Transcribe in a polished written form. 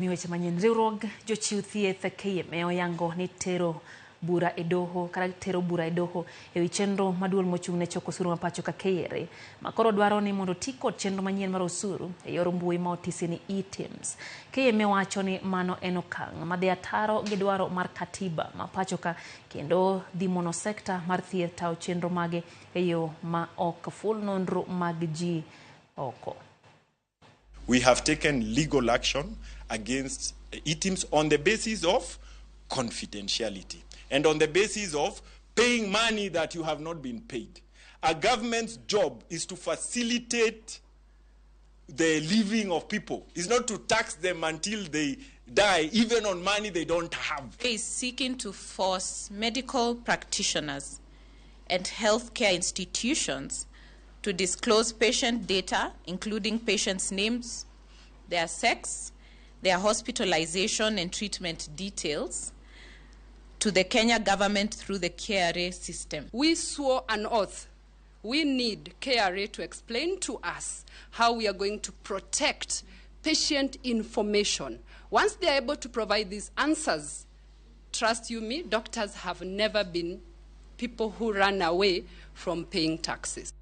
Mi weche manyien riwruog jochiw thieth KMA oyango ni tero bura e doho kata tero bura e doho ewi chenro ma duol mochung' ne choko osuru ma pacho ka KRA ma koro dwaro ni mondo ti kod chenro manyien mar osuru e yor mbui ma otisi ni eTIMS. KMA wacho ni mano en okang' madhi ataro gi dwaro mar katiba ma pacho ka kendo dhi mono sekta mar thieth tayo chenro mage e yo ma ok ful nonro mag ji oko. We have taken legal action against eTIMS on the basis of confidentiality and on the basis of paying money that you have not been paid. A government's job is to facilitate the living of people. It's not to tax them until they die, even on money they don't have. Is seeking to force medical practitioners and healthcare institutions to disclose patient data, including patients' names, their sex, their hospitalization and treatment details, to the Kenya government through the KRA system. We swore an oath. We need KRA to explain to us how we are going to protect patient information. Once they are able to provide these answers, trust you me, doctors have never been people who run away from paying taxes.